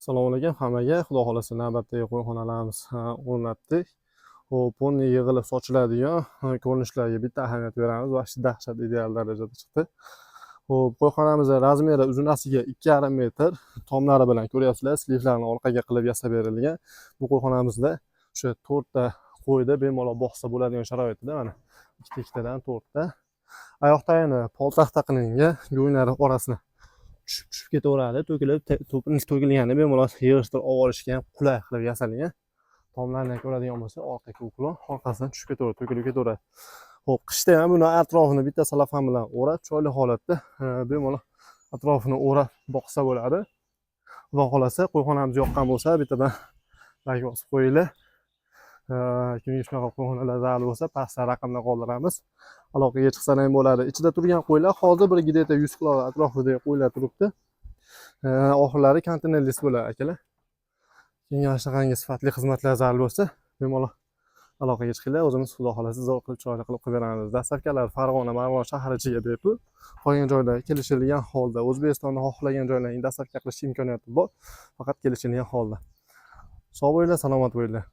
Assalomu alaykum hammaga. Xudo xohlasa, navbatdagi qo'yxonalarimiz o'rnatdik. Xo'p, ponni yig'ilib sochiladigan ko'rinishlarga bitta ahamiyat beramiz. Вообще dahshat, ideal darajada chiqdi. Xo'p, qo'yxonamizni размер i uzunasiga 2,5 metr, tomlari bilan ko'ryapsizlar, слив larni orqaga qilib yasab berilgan. Bu qo'yxonamizda o'sha to'rtta qo'yni bemalol boqsa bo'ladigan sharoitida, mana, ikkita ikkitadan to'rtta. Oyoq tagini poltaxta qilingan, go'nglari orasini tushib tushib ketaveradi, to'kilib, to'kilganda bemalol yig'ishtirib olib olishga ham qulay qilib yasalgan. Tomlarini ham ko'radigan bo'lsak, orqa уклон, orqasidan tushib ketaveradi, to'kilib ketaveradi. Xo'p, qishda ham buni atrofini bitta salafan bilan o'rab, chiroyli holatda bemalol atrofini o'rab boqsa bo'ladi. Xudo xohlasa, qo'yxonamiz yoqqan bo'lsa, bittadan layk bosib qo'yinglar. Kimga shunaqa qo'yxonalar zarur bo'lsa, pastda raqamlar qoldiramiz. Aloqaga chiqsalar ham bo'ladi. Ichida turgan qo'ylar hozir bir где-то 100 kilo atrofida qo'ylar turibdi. Oxirlari konteynerlisi bo'ladi, akalar. Kimga mana shunaqangi sifatli xizmatlar zarur bo'lsa, bemalol aloqaga chiqinglar. O'zimiz, Xudo xohlasa, zo'r qilib, chiroyli qilib qilib beramiz. Доставка lar Farg'ona, Marg'ilon shahar ichiga bepul. Qolgan joylar kelishilgan holda, O'zbekistonni xohlagan joylarga доставка qilish imkoniyati bor. Faqat kelishilgan holda. Sog' bo'linglar, salomat bo'linglar.